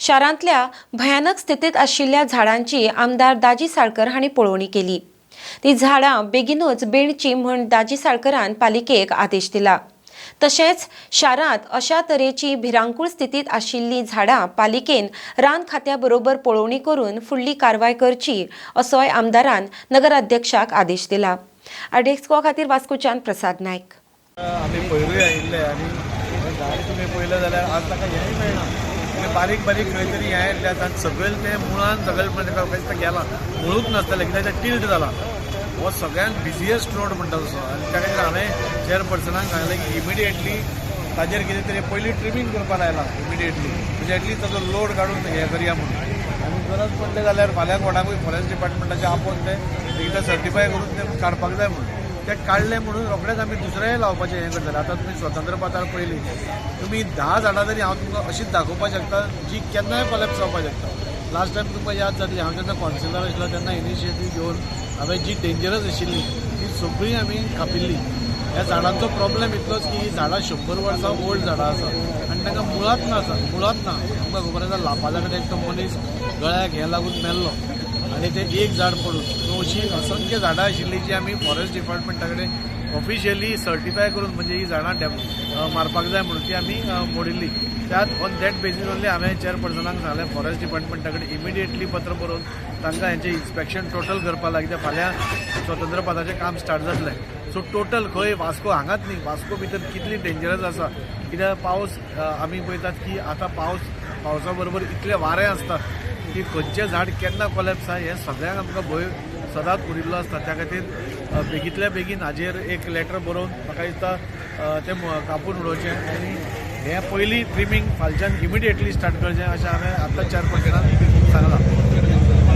शारांतल्या भयानक स्थितीत आशिल्ल्या झाडांची आमदार दाजी साळकर हांणी पळोवणी केली. ती झाडां बेगिनूच बेणची म्हूण दाजी साळकरान पालिकेक आदेश दिला. तशेंच शारांत अशा तरेची भिरांकूळ स्थितीत आशिल्लीं झाडां पालिकेन रान खात्या बरोबर पळोवणी करून फुडली कारवाय करची असोय आमदारान नगराध्यक्षाक आदेश दिला. आरडीएक्स खातीर वास्कोच्यान प्रसाद नायक. आमी पयरूय आयिल्ले आनी हें झाड तुमी पळयलें जाल्यार आज ताका हेंय मेळना. म्हणजे बारीक बारीक खंय तरी हें आयिल्लें आसा आनी सकयल तें मुळान सकयल म्हणजे खंय गेलां, मुळूच नासतलें कित्याक तें टिल्ट जालां. हो सगळ्यांत बिजिएस्ट रोड म्हणटा तसो आनी त्या खातीर हांवें चेअरपर्सनाक सांगलें की इमिडिएटली ताजेर कितें तरी पयलीं ट्रिमींग करपा लायलां इमिडिएटली, म्हणजे एटलिस्ट ताजो लोड काडून हें करया म्हणून. आनी गरज पडलें जाल्यार फाल्यां कोणाकूय फॉरेस्ट डिपार्टमेंटाचें आपोवन तें एकदां सर्टिफाय करून तें काडपाक जाय म्हणून. ते काडले म्हणून रोखडेच आमी दुसरेंय लावपाचें हें करतले. आतां तुमी स्वतंत्र पाताळ पळयली, तुमी 10 झाडां तरी हांव तुमकां अशीच दाखोवपाक शकता जी केन्नाय कोलॅप्स जावपाक शकता. लास्ट टायम तुमकां याद जातली, हांव जेन्ना कॉन्सिलर आशिल्लो तेन्ना इनिशिएटीव घेवन हांवें जी डेंजरस आशिल्ली ती सगळीं आमी कापिल्ली. ह्या झाडांचो प्रॉब्लेम इतलोच की ही झाडां 100 वर्सां ओल्ड झाडां आसा आनी तांकां मुळांत ना आसा, मुळांत ना. तुमकां खबर आसा, लापाजा कडेन एक तो मनीस गळ्याक हें लागून मेल्लो आनी तें एक झाड पडून. सो अशी असंख्य झाडां आशिल्लीं जी आमी फॉरेस्ट डिपार्टमेंटा कडेन ऑफिशियली सर्टिफाय करून म्हणजे ही झाडां मारपाक जाय म्हणून ती आमी मोडिल्ली. त्यात ऑन that basis only हांवें चेअरपर्सनाक सांगलें फॉरेस्ट डिपार्टमेंटा कडेन इमिडिएटली पत्र बरोवन तांकां हेंचें इन्स्पेक्शन टोटल करपाक लाय, कित्याक फाल्यां स्वतंत्र पदाचें काम स्टार्ट जातलें. सो टोटल खंय वास्को हांगाच न्ही, वास्को भितर कितली डेंजरस आसा, कित्याक पावस आमी पळयतात की आतां पावसा बरोबर इतलें वारें आसता की खंयचें झाड केन्ना कोलॅप्स जाता हें सगळ्यांक आमकां भंय सदांच उरिल्लो आसता. त्या खातीर बेगींतल्या बेगीन हाजेर एक लेटर बरोवन म्हाका दिसता तें कापून उडोवचें आनी हें पयलीं ट्रिमींग फालच्यान इमिडिएटली स्टार्ट करचें अशें हांवें आतां चेअरपर्सनाक